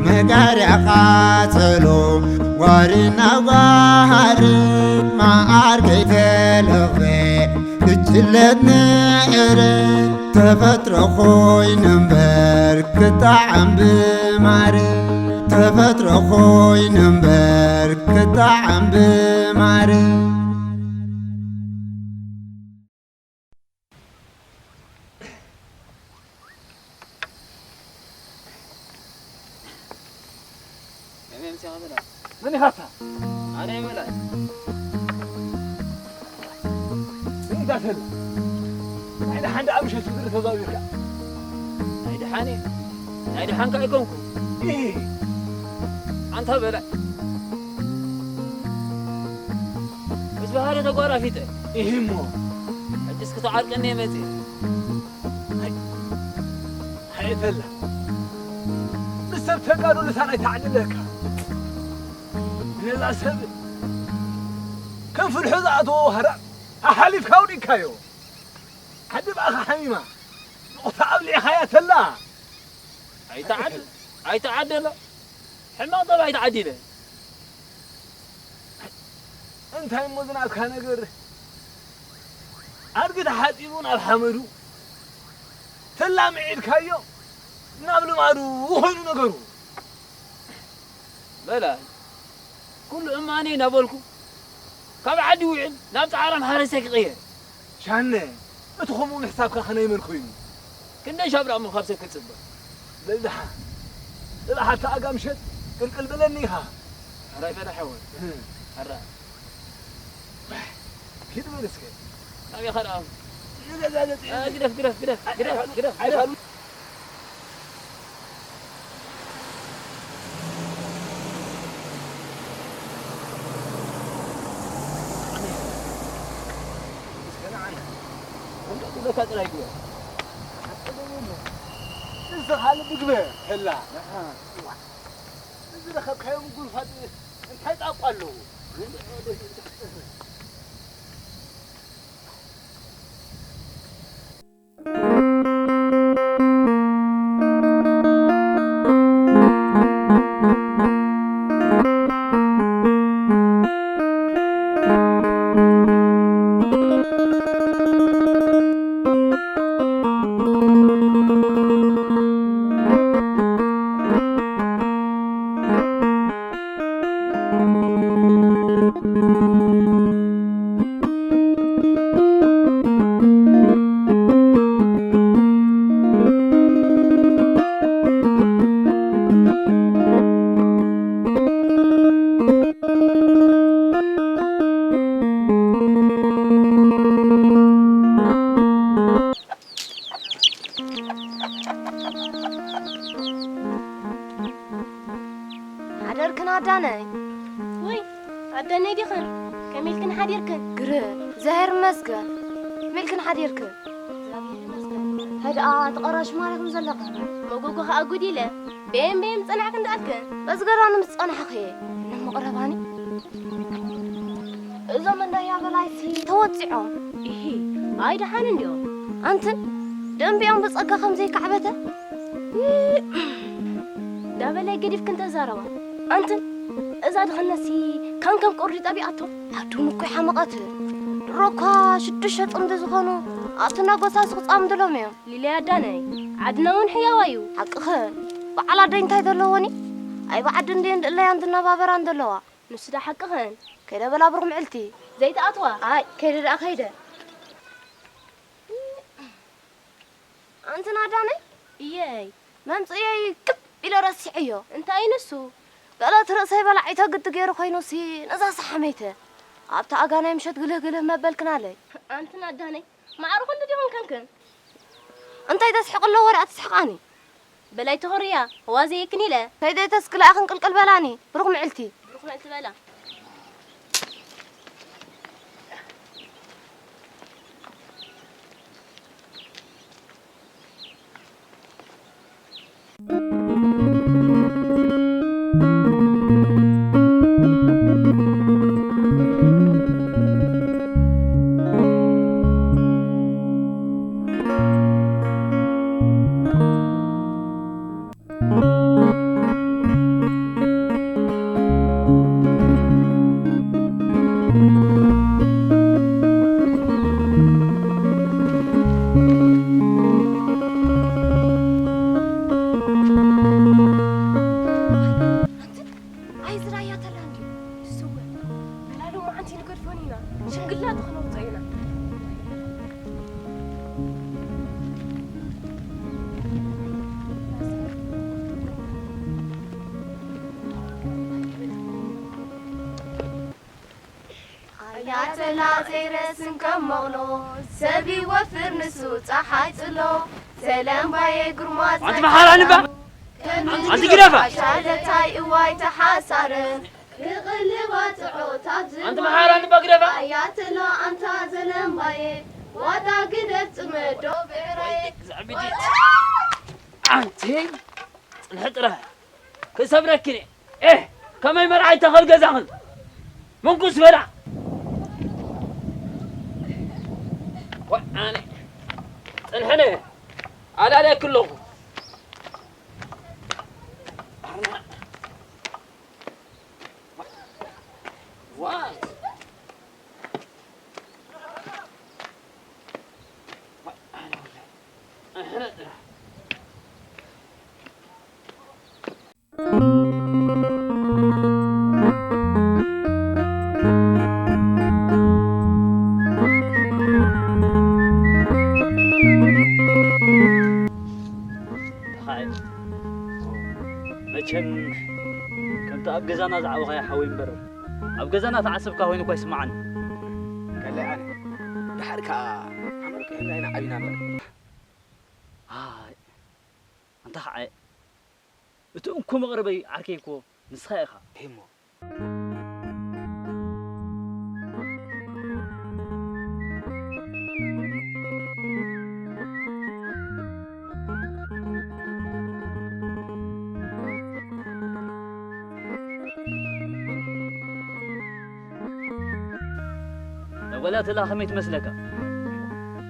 መጋርያ ቃጸሎ፣ ጓሪ ናብ ጓሪ፣ መዓር ከይተለኽበ፣ ክጅለት ንዕረ፣ ተፈጥሮ ኮይኑ እምበር ክጣዓም ብማር፣ ተፈጥሮ ኮይኑ እምበር ክጣዓም ብማር። መን ኢኻ ኣታ? ኣነ እየ በላይ። እንታይ ተላ? ናይ ደሓን ደኣ ምሸት ምድሪ ተዛዊርካ? ናይ ደሓን እየ። ናይ ደሓንካ ኣይኮንኩ። ኢሂ። ኣንታ በላይ። ምስ ባህሪ ተጓራፊጠ። ኢሂ እሞ። ሕጅስ ክትዓርቀኒ እየ መጽየ። ኣይ፣ ኣይ ተላ። ምስ ሰብ ተጋሩ ልሳን ኣይተዓድለካ። ነዛ ሰብ ከም ፍልሑ ዝኣተዎ ሃራ ኣሓሊፍካ ኣውዲእካዮ። ዓዲ ብኣኻ ሓሚማ። ንቑታ ኣብሊዕኻያ ተላ። ኣይተዓድ-፣ ኣይተዓደሎ። ሕማቕ ጠባይ ተዓዲለ። እንታይ እሞ ዝናትካ ነገር? ኣድጊ ተሓጺቡ ናብ ሓመዱ፣ ተላሚዒድካዮ ናብ ልማዱ ኮይኑ ነገሩ። በላ፣ ኩሉ እማነይ እናበልኩ፣ ካብ ዓዲ ውዕል ናብ ጻዕራም ሓረስታይ ክቕየር። ሻነ፣ እቲ ከምኡ ምሕሳብካ ከነይ መን ኮይኑ? ክንደይ ሻብራቕ እሞ ካብ ሰብ ክጽበ? በል ደሓ፣ ጽባሕ ኣብታ ኣጋ ምሸት ቅልቅል በለኒ ኢኻ። ሕራይ በላ ሓወይ። እህ። ሕራይ። ኪድ በል እስከ። ኣበይ ኸድኣም? ንገዛገጺ። እ፣ ግደፍ፣ ግደፍ፣ ግደፍ፣ ግደፍ፣ ግደፍ፣ ግደፍ። እስከ ንዓና። ወንዶ ትብለካ ጥራይ ግበር። ሓቂ ደሞ እሞ። ንስኻ ልቢ ግበር፣ ከላ። ኣሃ። እዋ። እዚ ረኸብካዮም ጉልፋት እንታይ ጣቋ ኣለዎ? ሓደርክን ኣዳነይ? ውይ፣ ኣዳነይ ዲኽን? ከመይ ኢልክን ሓዲርክን? ግርህ፣ እግዚኣብሔር ይመስገን። ከመይ ኢልክን ሓዲርክን? እግዚኣብሔር ይመስገን። እንታይ ደኣ፣ እቲ ቀራሽ ማሪኽን ዘለኽን? መጎጎ ኸኣ ጉድ ኢለ። በየን በየን ጸናሕክን ደኣልክን? በዚ ገዳኒ ምስ ጸናሕኺ፣ እነ መቕረባኒ። እዞም እንዳ ያበላይሲ ተወጺዖም። ኢሂ፣ ኣይ ደሓን እንድዮም። ኣንቲ ደንቢኦም ብጸጋ ከም ዘይካዕበተ። ዳበላይ ገዲፍክን ተዛረባ። ኣንቲ እዛ ድኽነትሲ ካን ከም ቁሪ ጠቢኣቶ። ዓዶም እኮ ይሓመቐት። ድሮ እኳ ሽዱሽተ ጽምዲ ዝኾኑ ኣብቲ ናጎሳስ ክጻምድሎም እዮም። ሊለይ ኣዳነይ፣ ዓድና እውን ሕያዋ እዩ። ሓቅኽን። በዓል ኣደይ እንታይ ዘለዎኒ? ኣይ ብዓዲ እንድየን ድእለያን ዝነባበራን ዘለዋ። ንሱ ዳ ሓቅኽን። ከይደ በላ ብሩኽ ምዕልቲ። ዘይትኣትዋ። ኣይ፣ ከይደ ደኣ ከይደ። ኣንቲ ናዳነይ? እየይ። መምጽእየይ ክብ ኢለ ረሲዐዮ። እንታይ ንሱ? ገለ እቲ ርእሰይ በላዒ ተግዲ ገይሩ ኮይኑሲ ነዛ ሰሓመይተ ኣብቲ ኣጋናይ ምሸት ግልህ ግልህ መበልክን ኣለይ። ኣንቲ ናዳነይ፣ ማዕረ ክንዲ ዲኹም ከንክን? እንታይ ተስሕቕ ኣለዎ ደኣ ትስሕቓኒ? በላይ ተኾርያ፣ ዋዘየክን ኢለ። ከይደ ተስክላ ኣኽን ቅልቅል በላኒ፣ ብሩኽ ምዕልቲ። ብሩኽ ምዕልቲ በላ። ኣተላ ዘይረስን ከም መቕሎ፣ ሰብ ይወፍር ንሱ ጸሓይ ጽሎ። ዘለምባየ ጉርማዝ ኣንቲ መሓራ ንባ! ኣንቲ ግደፋ! ሻለታይ እዋይ ተሓሳረ፣ ክቕልባ ጽዖት ኣብ ኣንቲ ዝባን። መሓራ ንባ ግደፋ! ኣያተላ ኣንታ ዘለምባየ፣ ዋጣ ግደፍ ጽመዶ ብዕራየ። ኣንቲ ጽንሒ ጥራሕ ክሰብረኪ እየ። ኤህ፣ ከመይ መርዓይ ተኸል ገዛኽን? መንኩስ በላ። ወ-፣ ኣነ ጽንሕነ ኣላለኪ ኣለኹ። ዋ። መቸም ከምቲ ኣብ ገዛና ዝዓበኻዮ ሓወይ እምበር፣ ኣብ ገዛና ተዓሰብካ ኮይኑ እኳ ይስምዓኒ። ካልኣይ ኣነ፣ ድሓር ከኣ ሓመር ኮይንና ኢና ዓቢና እምበር። ኣይ፣ ኣንታ ኸዓ፣ እቲ እንኮ መቕረበይ ዓርከይ እኮ ንስኻ ኢኻ። ሄሞ። ነጎላትላ ከመይ ትመስለካ?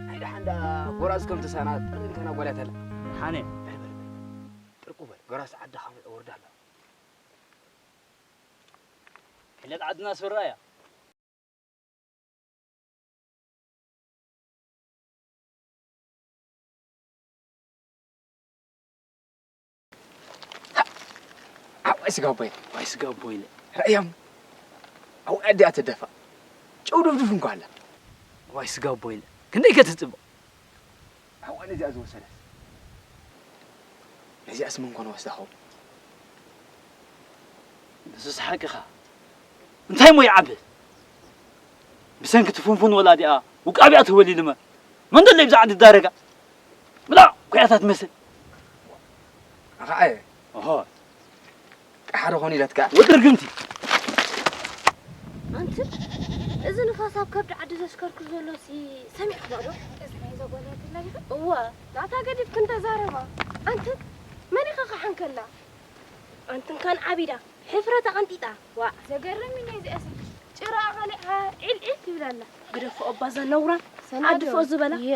ናይ ደሓን ደኣ ጎራዝ ከም ትሳና ጥርንከና ጎላተላ። ሓነ። በል፣ በል፣ በል። ጥርቁ በል። ጎራዝ ዓዲ ካምዕ ወርዳ ኣላ። ሕለት ዓድና ስፍራ እያ። ዋይ ስጋ ኣቦይ። ዋይ ስጋ ኣቦይ ኢለ። ራእያም። ኣው ኣዲኣ ትደፋ። ጨው ድፍድፍ እንኳ ኣላ። ዋይ ስጋ ኣቦይ ኢለ። ክንደይ ከትጽብቕ። ኣዋ ነዚኣ ዝወሰደት። ነዚኣስ መን ኮነ ወስዳ ኸውን? ንሱስ ሓቅኻ። እንታይ እሞ ይዓቢ? ብሰንኪ እቲ ፍንፉን ወላዲኣ ውቃቢኣ ተወሊሉመ። መን ደሎ ብዛዕባ ዝዳረጋ? ብላ ኩያታት መስል። ኣኸዓ እየ። ኦሆ። ቀሓዶ ኾን ኢለትካ። ወዲ ርግምቲ። ኣንቲ፣ እዚ ንፋስ ኣብ ከብዲ ዓዲ ዘሽከርክር ዘሎ ሲ ሰሚዕኽዋ ዶ? እዚ ናይ ዘጎልያት ኣላ ኢኻ? እወ። ናታ ገዲፍክን ተዛረባ። ኣንቲ፣ መን ኢኻ ክሓንከላ? ኣንትን ካን ዓቢዳ፣ ሕፍረታ ቀንጢጣ። ዋእ። ዘገርም እዩ ነዚኣሲ። ጭራኣ ቐሊዕካ ዒልዒል ትብል ኣላ። ግደፎ እባ እዛ ነውራ። ሰናዶ። ዓድፎ ዝበላ። እየ።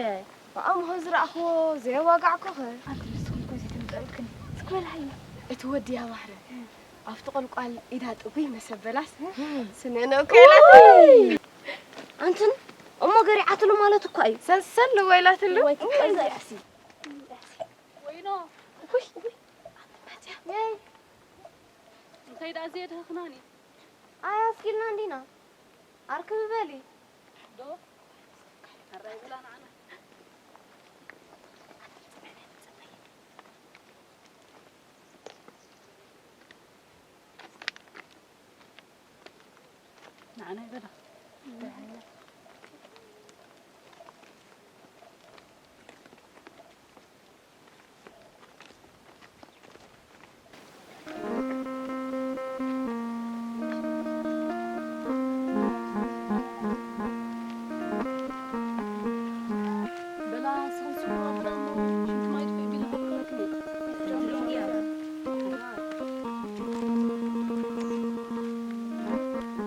ብኣምሆ ዝረኣኽዎ ዘየዋጋዕኩኸ። ኣንቲ ንስኹም እኮ ዘይተምጠልክን። እስኪ በል ሃየ። እቲ ወዲ ያባህረ። ኣብቲ ቆልቋል ኢዳ ጥጉይ መሰበላስ። ስነ ነው ከይላት። ውይ! ኣንትን እሞ ገሪዓትሉ ማለት እኮ እዩ። ሰልሰል ወይላትሉ። ወይ ትቀዛ እያሲ። ወይኖ። ውይ፣ ውይ። መጽያ። ወይ። እንታይ ደኣ ዘየድህኽናኒ? ኣይ ኣስኪልና እንዲና። ኣርክቢ በሊ። ዶ? ኣራይ ብላ ንዓና። ንዓና ይበላ።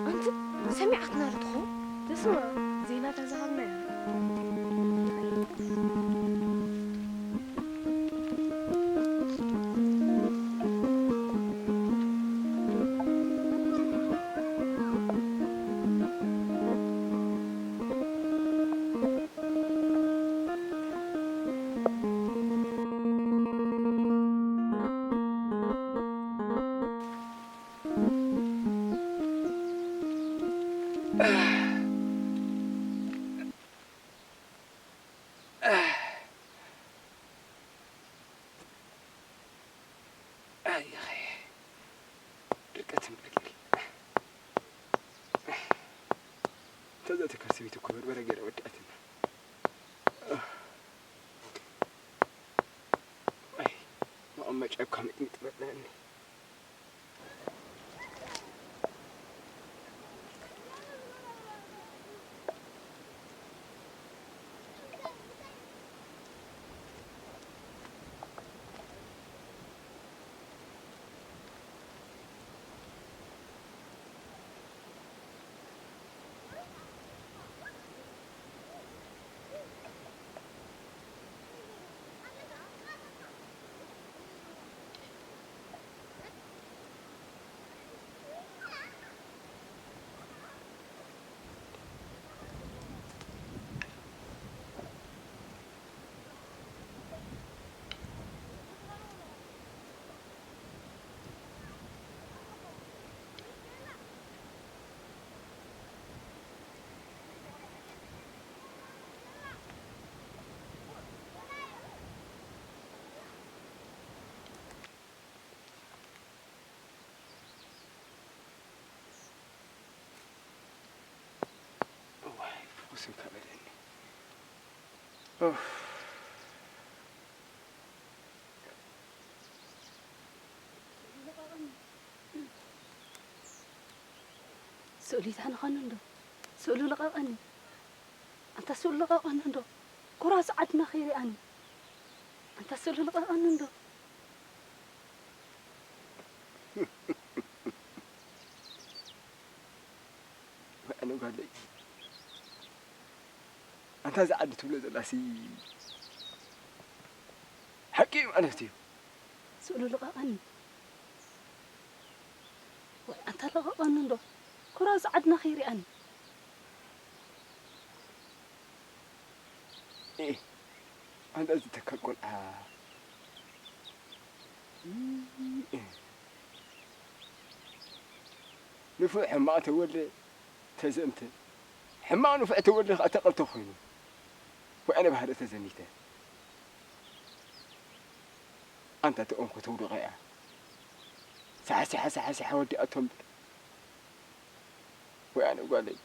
ኣንቲ ሰሚዓትና ዶ ትኸውን? ትስማ፣ ዜና ተዛሃብና እያ። ኣይ፣ ድርቀት እምበር። እዛ ተካል ሰበይቲ እኮ በርበረ ገይራ ወዲኣትና። ኣይ፣ መቐመጫ እኳ ሚጥሚጥ በላኒ። እዋይ፣ ፍኹስ እንካ በለኒ። ኡፍ። ስእሉ ይትሕንኸኒ እንዶ? ስእሉ ልቐቐኒ። ኣንታ ስእሉ ልቐቐኒ እንዶ? ኩራዝ ዓድና ከይሪኣኒ። ኣንታ ስእሉ ልቐቐኒ እንዶ? ኣነ ጓለይ፣ ኣንታ እዚ ዓዲ ትብሎ ዘላሲ ሓቂ እዩ ማለት እዩ። ስእሉ ልቐቐኒ። ወይ ኣንታ ልቐቐኒ እንዶ? ኩራዝ ዓድና ከይሪኣኒ። ኤ፣ ኣንታ እዚ ተካል ቆልዓ። ንፉዕ ሕማቕ ተወልደ ተዘምተ። ሕማቕ ንፉዕ ተወልደ ከኣ ተቐልተ ኮይኑ። ወይ ኣነ ባህሪ ተዘሚተ። ኣንታ ተኦም ከተውድቐ እያ። ሳሕሲሓ፣ ሳሕሲሓ ወዲኣቶም። ወይ ኣነ ጓለይ፣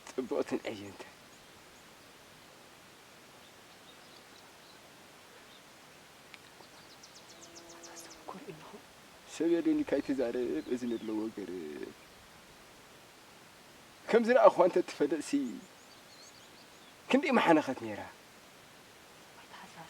ጽብቕትን ዕይንትን። ኣታ ሰብ እኮ ርኢኹ። ሰብ የድንካ ኣይትዛረብ፣ እዝኒ ኣለዎ ገርብ። ከም ዝረኣኹዋ እንተ ትፈልጥሲ፣ ክንደይ ምሓነኸት ነይራ። ኣይትሓሳር።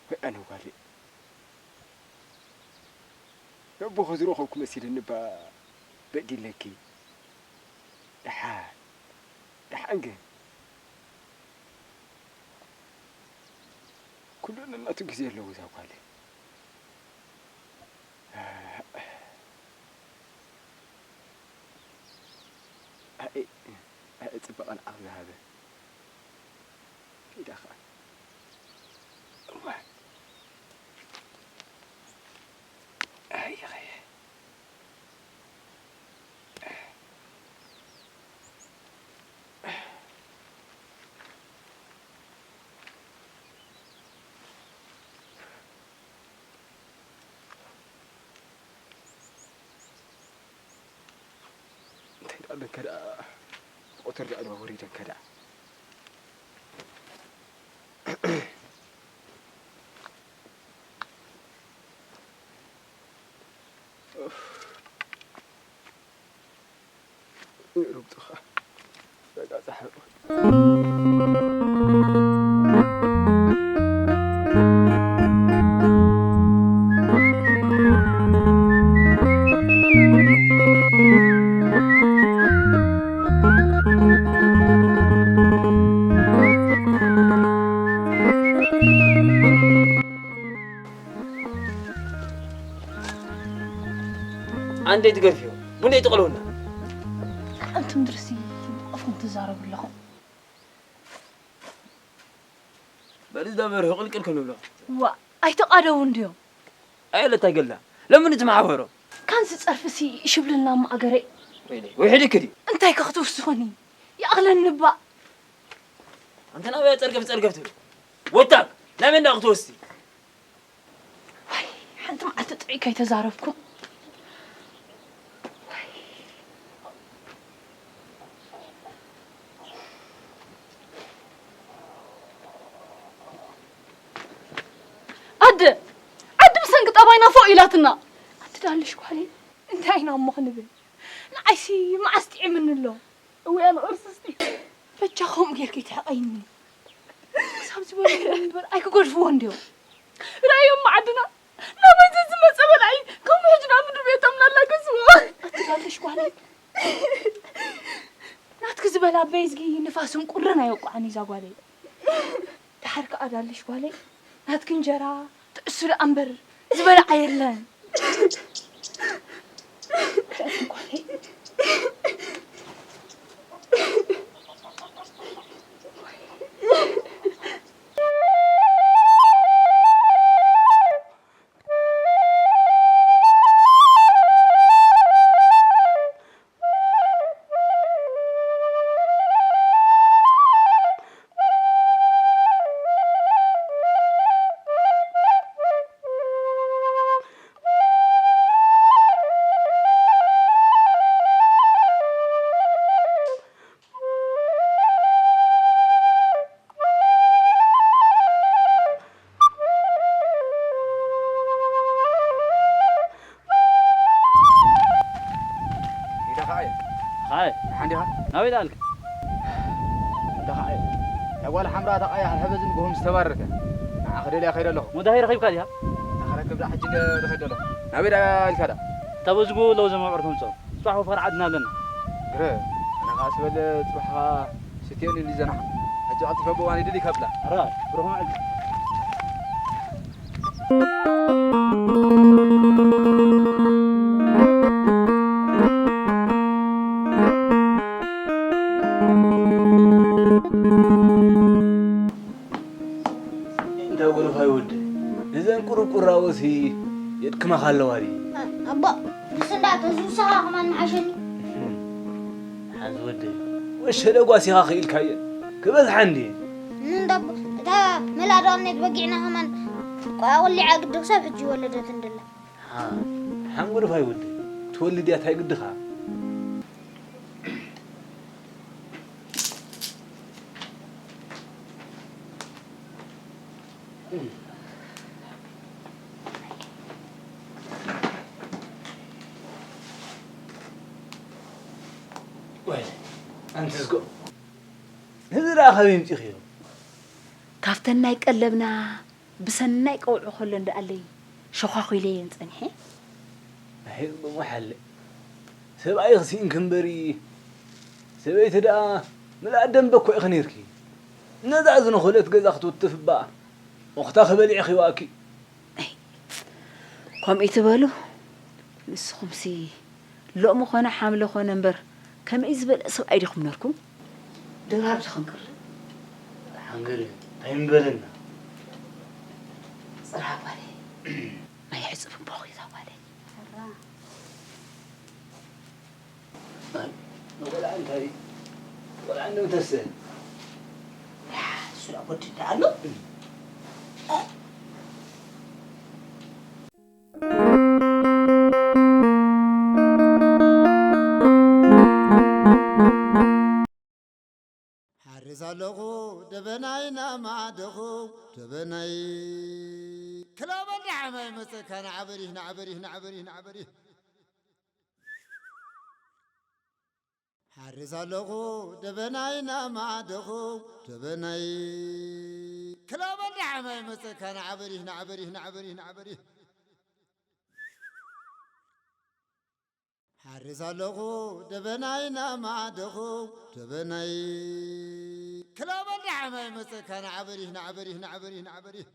ወይ ኣነ ጓለይ፣ ነቦ ከዝረኸብኩ መሲለኒ እባ በዲለኪ። ደሓን፣ ደሓን ግን ኩሉ ነናቱ ግዜ ኣለዎ እዛ ጓለይ። ኣይ፣ ኣይ፣ ጽባቐን ዓቕሊ ዝሃበ። ኪዳ ኸኣ። እዋይ። ኣይ፣ ኣይ። እንታይ ደኣ ኣለንከ ደኣ? ቁጥር ደኣ ደኣ ወሪደንከ ደኣ? ኡፍ። ይርግጡኻ። በቃ ጻሓቁ። እንዴት ገፊዮ? ቡን ይጥቅሉና። ኣንቱም ድርሲ ኣፍኩም ትዛረቡ ኣለኹም። በል እዛ በርሆ ቅልቅል ክንብሎ። ዋ፣ ኣይተቃደው እንድዮም። ኣየለ እንታይ ገላ? ለምን እቲ ማሕበሮ? ካንዚ ጸርፍሲ ሽብልና ማእገረ። ወይለይ፣ ውሕድ ክዲ። እንታይ ከ ክትውስኹኒ? ይኣኽለኒ እባ። ኣንተ ናበይ ጸርገፍ ጸርገፍ ትብል? ወታክ፣ ናይ መን ደኣ ክትወስዲ? ዋይ፣ ሓንቲ መዓልቲ ጥዑይ ከይተዛረብኩም። ዋይ። ኣደ፣ ኣደ ብሰንኪ ጠባይና ፎእ ኢላትና። ኣቲ ዳልሽ ጓለይ፣ እንታይ ኢና እሞ ክንብል? ንዓይሲ መዓስ ጥዒምኒ ኣሎ? እውያን ቅርስስቲ። በጃ ከምኡ ጌርኪ ትሕቐይኒ። ክሳብ ዝበልዎ እምበር ኣይክገድፍዎ እንድዮም። ራእዮም ዓድና ናበይ ዝመጸ በላዒ፣ ከምኡ ሕጂ ናብ ምድሪ ቤቶም እናላገስዎ። ኣቲ ዳልሽ ጓለይ፣ ናትኪ ዝበላ በይዝጊ ንፋስን ቁርን ኣየውቅዓን እዛ ጓለይ። ደሓር ከኣ ዳልሽ ጓለይ፣ ናትኪ እንጀራ ጥዕሱ ደኣ እምበር ዝበልዓ የለን። ኢዳ ኸዓ እየ። ኸዓ? ደሓን ዲኻ? ናበይ ደኣልካ? እንዳ ኸዓ እየ። እታ ጓል ሓምራ ተቓያ ሕበዝን ብሆም ዝተባረከ። ንዓ ክደልያ ከይደ ኣለኹ። ሞዳሂ ረኺብካ ዲኻ? ንኸረክብ ደኣ ሕጂ እንደ ዝኸይድ ኣለኹ። ናበይ ደኣ ኢልካ ደኣ? እታ በዝጉ ለውዘ መብዕር ተምፅኦ። ጽባሕ ወፈር ዓድና ኣለና። ግረ፣ ኣነ ኸዓ ስበለ ጽባሕ ኸዓ ስትየኒ እንዲ ዘናሕ። ሕጂ ቀልጢፈ ብእዋን ይድል ይከብላ። ራ፣ ብሩኽ መዓልቲ። እንዳ ጎልፋይ ወዲ፣ እዘን ቁርቁራዎሲ የድክማኻ ኣለዋ ድዩ? ኣቦ፣ ንሱ እንዳ ተዝውሰኻ ከማን መሓሸኒ። ሓዚ ወዲ፣ ወሸለ ጓሲኻ ክኢልካየ፣ ክበዝሓ እንድየ። እንዳ ኣቦ፣ እታ መላዳዋነት በጊዕና ከማን ቆሊዓ ግዲ ክሳብ ሕጂ ይወለደት እንደላ። ሓ፣ ሓንጎልፋይ ወዲ፣ ትወልድ እያ፣ ታይ ግድኻ? ወይ፣ ኣንቲ ዝጎ፣ ነዚ ደኣ ካበይ ኣምጺእኽዮ? ካብተን ናይ ቀለብና ብሰናይ ቀውዒ ከሎ እንደኣለይ ሸዃኹ ኢለየን ጸኒሐ። ኣይ፣ ብሞሓለ። ሰብኣይኺ ስኢንኪ እምበሪ፣ ሰበይቲ ደኣ ምልኣት ደንበ እኮ ኢኺ ነይርኪ። ነዛ ዝነኸለት ገዛ ክትውትፍ እባ፣ ኡኽታኺ በሊዕኺ ዋእኪ። ኣይ፣ ከምኡ ይትበሉ። ንስኹምሲ ሎሚ ኾነ ሓምለ ኾነ እምበር፣ ከመይ ዝበለ ሰብኣይ ዲኹም ነርኩም? ድራር ዝኽንቅር። ሓንገል እዩ። ኣይምበለና። ጽራ ጓለይ። ማይ ሕጽብ እምበኹ እዛ ጓለይ። ንቆልዓ እንታይ? ቆልዓ እንደምተስእ። ያ፣ እሱ ደኣ ወዲ ደኣ ኣሎ። ሓርስ ኣለኹ ደበናይ ናማደኹ ደበናይ። ክላበል ደሓማይ መጸካ ናዕበሪህ ናዕበሪህ ናዕበሪህ ናዕበሪህ። ሓርስ ኣለኹ ደበናይ ናማደኹ ደበናይ። ክላበል ደሓማይ መጸካ ናዕበሪህ ናዕበሪህ ናዕበሪህ ናዕበሪህ። ሓርስ ኣለኹ ደበናይ ናማደኹ ደበናይ። ክላበል ደሓማይ መጸካ ናዕበሪህ ናዕበሪህ ናዕበሪህ ናዕበሪህ።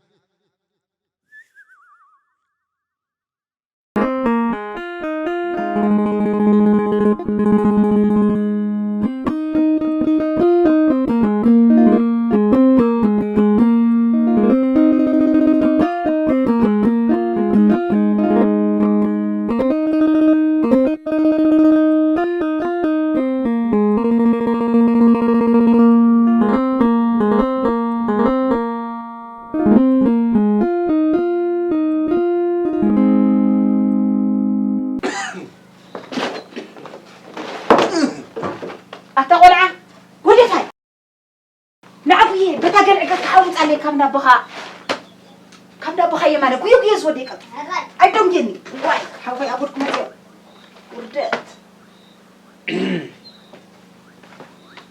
ኣታ ቆልዓ፣ ጎደፋይ። ንዓጉየ፣ በታ ገልዕገት ክሓውጻለይ ካብ ናቦኻ፣ ካብ ናቦኻ የማነ፣ ጉየ ጉየ ዝወደይ ቀጥ። ኣይደንጉየኒ። ዋይ፣ ሓውኸይ ኣቦድኩ መጽዮ። ውርደት።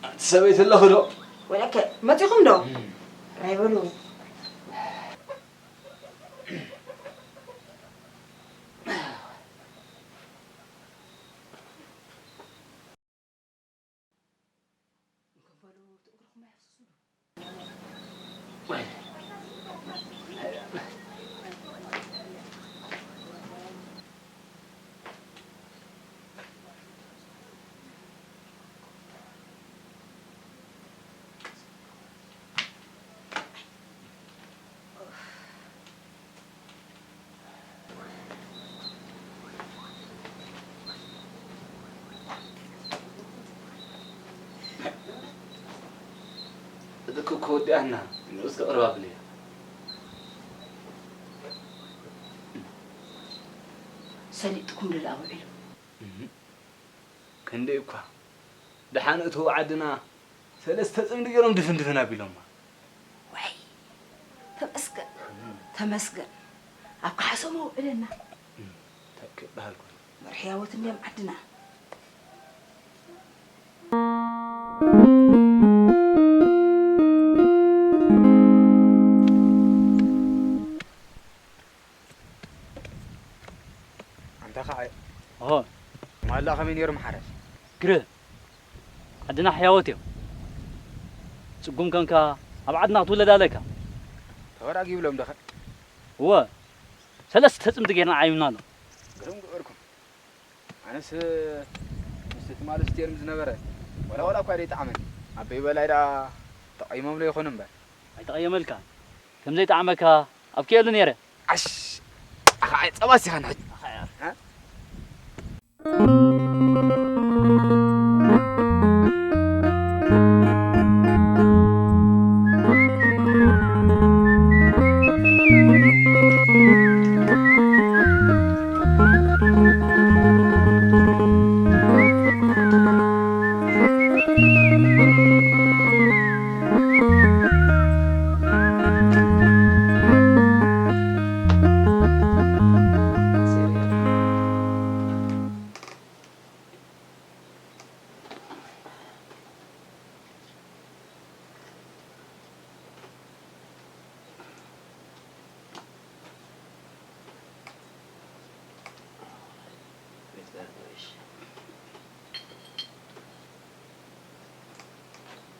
ኣቲ ሰበይቲ ኣለኺ ዶ? ወለከ፣ መጺኹም ዶ? ራይ በሉ። እቲ ኩኩ ወዲኣና፣ ንኡስ ክቕርብ ኣብለያ። ሰሊጥኩም ዶ ደኣ ውዒሉ? እህ፣ ክንደይ እኳ ደሓን እተው ዓድና ሰለስተ ጽምዲ ገይሮም ድፍን ድፍን ኣቢሎማ። ዋይ፣ ተመስገን፣ ተመስገን። ኣብ ካሕሶም ኣውዕለና። እንታይ ክበሃል ኮይኑ? መርሕያዎት እንድዮም ዓድና። ኣንታ ኸዓ ኦሆ። ማላ ከመይ ነይሩ መሓረስ? ግረ። ዓድና ሕያዎት እዮም። ጽጉም ከንካ ኣብ ዓድና ክትውለድ ኣለካ። ተወራጊ ይብሎም ደኸ? እወ። ሰለስተ ጽምዲ ጌርና ዓይብና ኣሎ። ግርም ግበርኩም። ኣነስ ምስቲ ትማሊ ስቴርም ዝነበረ ወላ ወላ እኳ ደይጠዓመኒ። ኣበይ በላይ ደኣ ተቐይሞምሎ ይኾኑ እምበር። ኣይተቐየመልካ። ከም ዘይጠዓመካ ኣብኪየሉ ነይረ። ዓሽ! ኣኻ ኣይ ጸባ ሲኻ ንሕጂ። ኣኻ እያ። እ?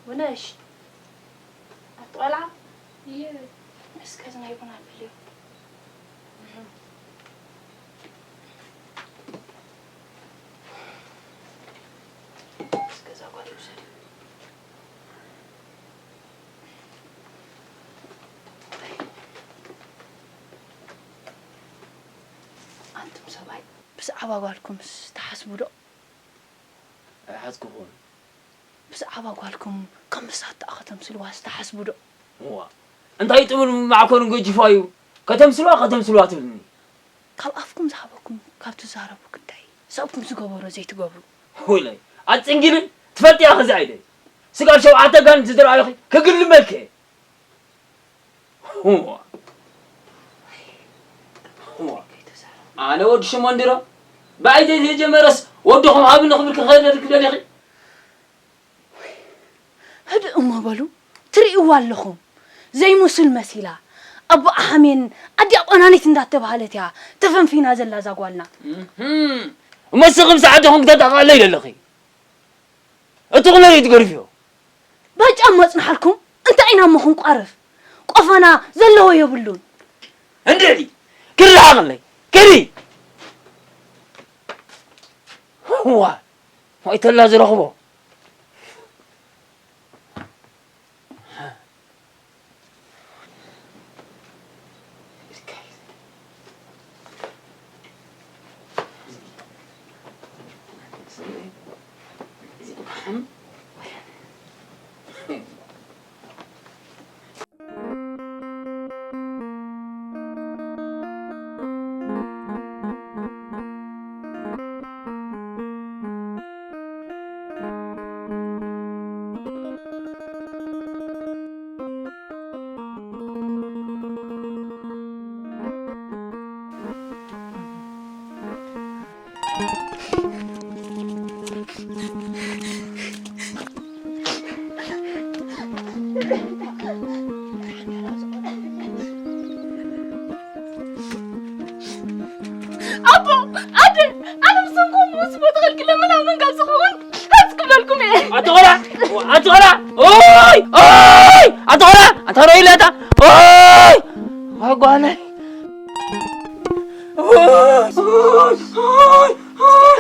ውነሽ፣ ኣቲ ቆልዓ፣ እስከ እዚ ናይ ቡን ኣብልዮ። እስከ እዛ ጓል ውሰድ። ኣንቱም ሰብኣይ፣ ብዛዕባ ጓልኩምስ ትሓስቡ ዶ? ኣይሓዝኩኹን። ብዛዕባ ጓልኩም ከም መሳጥኣ ከተምስልዋ ዝተሓስቡ ዶ? እዋ፣ እንታይ ጥብል ማዕኮኑ ገጅፋ እዩ። ከተምስልዋ፣ ከተምስልዋ ትብልኒ። ካብ ኣፍኩም ዝሃበኩም ካብ ትዛረቡ ክንዳይ፣ ሰብኩም ዝገበሮ ዘይትገብሩ። ወይለይ፣ ኣጽንጊልን ትፈልጥያ ኸዚ ዓይደይ። ስጋብ ሸውዓተ ጋን ዝዝረኣዩኺ ክግልመልኪ እየ። እዋ። እዋ። ኣነ ወዲ ሽሞንዲሮ፣ ብኣይ ዘይተጀመረስ ወድኹም ሃብኒ ክብል ክኸደልክ ደሊኺ? ህድእ እሞ በሉ፣ ትርእይዋ ኣለኹም። ዘይሙስል መሲላ፣ ኣቦኣ ሓሜን፣ ኣዲኣ ቆናኒት እንዳተባህለት እያ ተፈንፊና ዘላ እዛ ጓልና። እህም። እሞ ንስኺ ምስ ዓድኹም ክተጣቕዓለይ ደለኺ? እቲ ቁመሪ ትገርፍዮ። ባጫ እሞ ኣጽንሓልኩም፣ እንታይ ኢና እሞ ክንቋርፍ? ቆፈና ዘለዎ የብሉን። እንድዒ፣ ክርሓቕለይ፣ ክሪ። ዋ። ሞይተላ ዝረኽቦ። ኣቦ፣ ኣደ፣ ኣነ ብሰንኮም ምስ ሞት ኸልክለ ምን ኣመን ካብ ዝኸውን ሓዝ ክብለልኩም እየ። ኣቶ ኸላ፣ ኣቶ ኸላ፣ ኦይ፣ ኦይ፣ ኣቶ ኸላ፣ ኣንታ ሮይ ለታ፣ ኦይ፣ ጓጓነይ።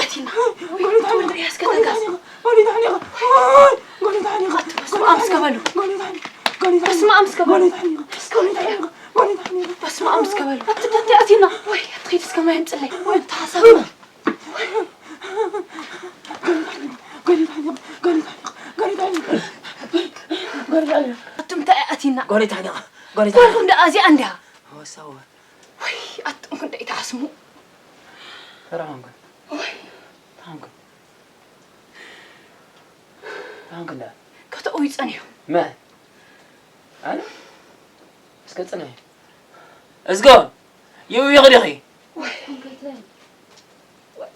ኣቲና። ወይኔ፣ ተምሪ፣ እስከ ተንቀስ። በስመ ኣብ እስከ በሉ። በስመ ኣብ እስከ በሉ። በስመ ኣብ እስከ በሉ። ኣብቲ ደንዲ ኣቲና። ወይ፣ ኣብቲ ኸይድ እስከ ማይ ኣምፅለይ። ወይ፣ ተሓሳብ። ኣቱም እንታይ ኣቲና? ጎረታኒኻ፣ ጎረታኒኻ። ጓልኩም ደኣ እዚኣ እንድያ። ወሳወ። ወይ፣ ኣቱም ክንደይ ትሓስሙ። ተረኻንኩን። ወይ። ተረኻንኩን። ተረኻንኩን ደኣ። ከተእዊ ጸኒሑ። መ? ኣነ? እስከ ጽንሒ። እዝጎ፣ ይእውይኺ ዲኺ? ወይ፣ ወይ፣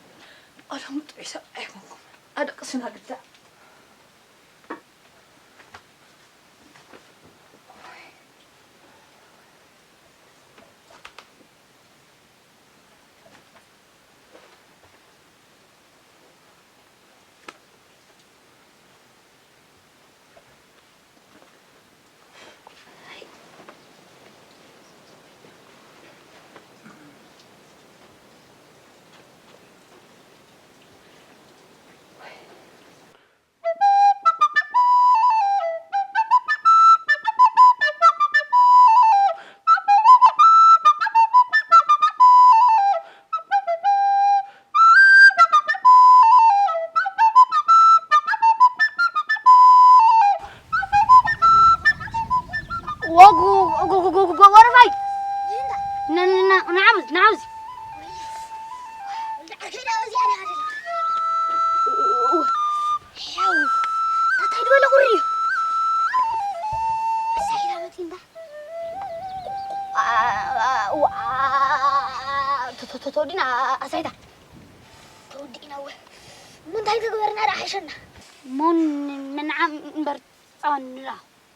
ኣሎም ጥዑይ ሰብኣይ ኣይኮንኩም። ኣደቅስና ግዳ። ወጉ፣ ወጉ፣ ወጉ፣ ወጉ፣ ወረፋይ። ና፣ ና፣ ና፣ ንዓብዝ፣ ንዓብዝ። እንታይ ዝበለ ቁሪ እዩ? ኣሳይዳ መፂ እንዳ። አ፣ አ፣ አ፣ ተ-፣ ተ-፣ ተ-፣ ተወዲና ኣሳይዳ። ተወዲእና እወ። እሞ እንታይ ተግበርና ደኣ ሓይሸና? እሞ ን-፣ ንዓም እምበር ፃዋ ንላ።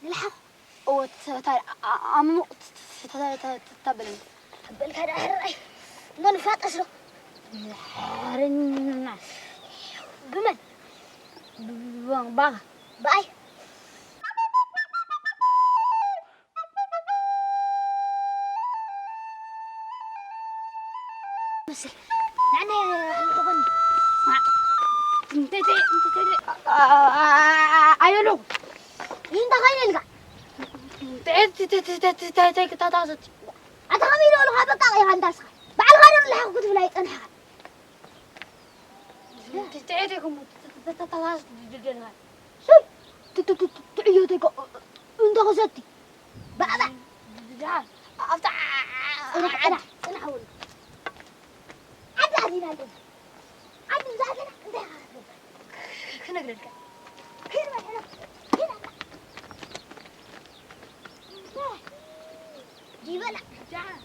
ንልሓቕ። እወ፣ ተ-፣ ተ-፣ ኣ-፣ ኣሙቕ ተ-፣ ተ-፣ ተ-፣ ተ-፣ ተ-፣ ተበለኒ። ተበልካ ደኣ ሕራይ። እሞ ንፋጠስ ዶ? ሕርና። ብመን? ብ-፣ ብ-፣ ባኻ። ብኣይ። መስል። ንዓና ይሕልሑኸኒ። እንተ፣ እንተ፣ እንተ፣ እንተ፣ ኣ-፣ ኣ-፣ ኣ-፣ ኣ-፣ ኣየለኹ። ይህ እንታይ ኸይነ ኢልካ? እንተ፣ እንተ፣ እንተ፣ እንተ፣ እንታይ፣ እንታይ ክታታሰት? ኣታ ኸመይ ኢሉ በልኻ በቃ ቂኻ እንታስኻ? ባዕልኻ ዶ ንላሓኹ ክትብል ኣይጸንሕኻ? እንተ፣ እንተ፣ እንተ፣ እንተ፣ እንተ፣ እንተ፣ ሱይ! ት-፣ ት-፣ ት-፣ ት-፣ ትዕዮ ተይኮ-፣ እንተ ኸሰቲ። ባእባ። ድሓን። ኣብታ ጽናሕ፣ ጽናሕ፣ ጽናሕ እውን። ዓዲ ኣዚና ኣለና። ዓዲ ምስ ኣተና እንታይ ኢኻ ክትገብር? ክነግረልካ። ሂድ በል፣ ሂድ፣ ሂድ ኣታ። ዲበላ። ደሓን።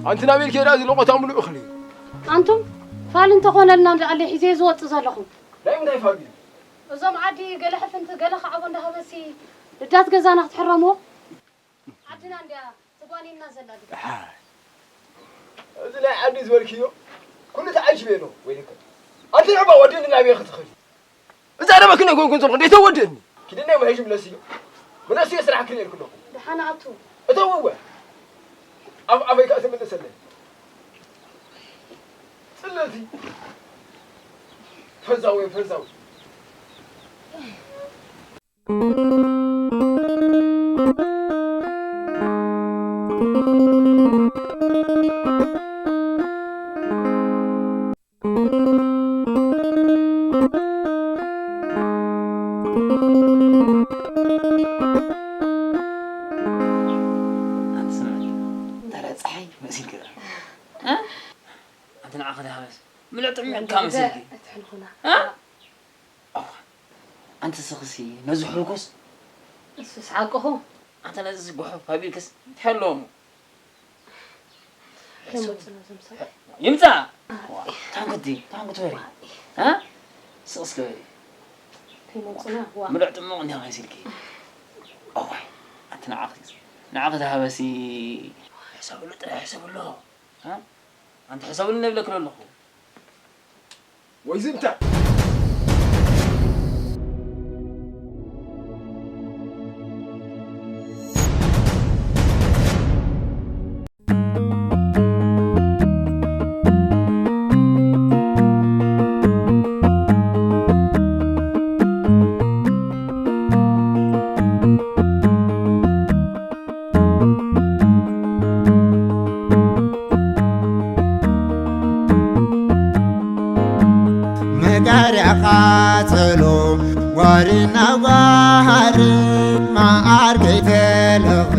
ኣንቲ ናበይ ከይዳ እዚ ለቆታ ምሉእ እኽሊ? ኣንቱም ፋል እንተኾነልና ደኣለ ሒዘ ዝወጽእ ዘለኹ። ናይ ምንታይ ፋል እዩ? እዞም ዓዲ ገለ ሕፍንቲ ገለ ከዓቦ እንዳሃበሲ ልዳት ገዛና ክትሕረምዎ? ዓድና እንድያ ትጓኒና ዘላ ድዩ? ኣይ፣ እዚ ናይ ዓዲ ዝበልክዮ ኩሉ ተዓጅበ ነው ወይ ልክ? ኣንቲ ንዕባ ወዲ ናበይ ክትኸዲ? እዛ ደበክን ኣይኮንኩን ዘለኹ፣ እንዴት ተወድእኒ? ኪድና መሄሽ ምለስዮ። ምለስዮ ስራሕ ክርእየልኩ ኣለኹ። ደሓን ኣቱ። እተውወ። ኣብ ኣፈይ ከኣ ትምልሰለይ። ጽለቲ። ፈዛዊ፣ ፈዛዊ። ኣንቲ ስምዐኒ፣ ተራ ጸሓይ መሲልኪ ደኣ። እ? ኣንቲ ንዓኺ ደሃበስ፣ ምልዕ ጥዕምዕ እካ መሲልኪ። ኣይትሕልኹና። እ? ኣዋ፣ ኣንቲ ስኽሲ ነዚ ሕርኩስ። እሱስ ሓቅኹ። ኣንተ ነዚ ጉሑፍ ኣቢልክስ እንታይ ኣለዎ እሞ? ከይመጹና እዞም ሰባት። ይምጻ። ዋ፣ ታንኩቲ፣ ታንኩቲ ወሪ። እ? ስቕ እስከ በሊ። ከይመጹና፣ ዋ። ምሉዕ ጥሙቕ እንዲኻ መሲልኪ። እዋይ፣ ኣንቲ ንዓኺ፣ ንዓኺ ተሃበሲ። ሕሰብሉ ጥራይ ሕሰብሉ። እ? ኣንቲ ሕሰብሉ ነብለኪ ዶ ኣለኹ? ወይ ዝንታ። መጋርያ ቃጸሎ፣ ጓሪ ናብ ጓሪ፣ መዓር ከይተለኽበ፣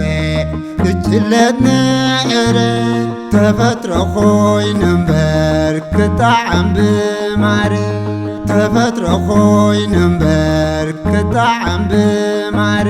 ክጅለጥ ንዕረ፣ ተፈጥሮ ኮይኑ እምበር ክጠዓም ብማረ፣ ተፈጥሮ ኮይኑ እምበር ክጠዓም ብማረ።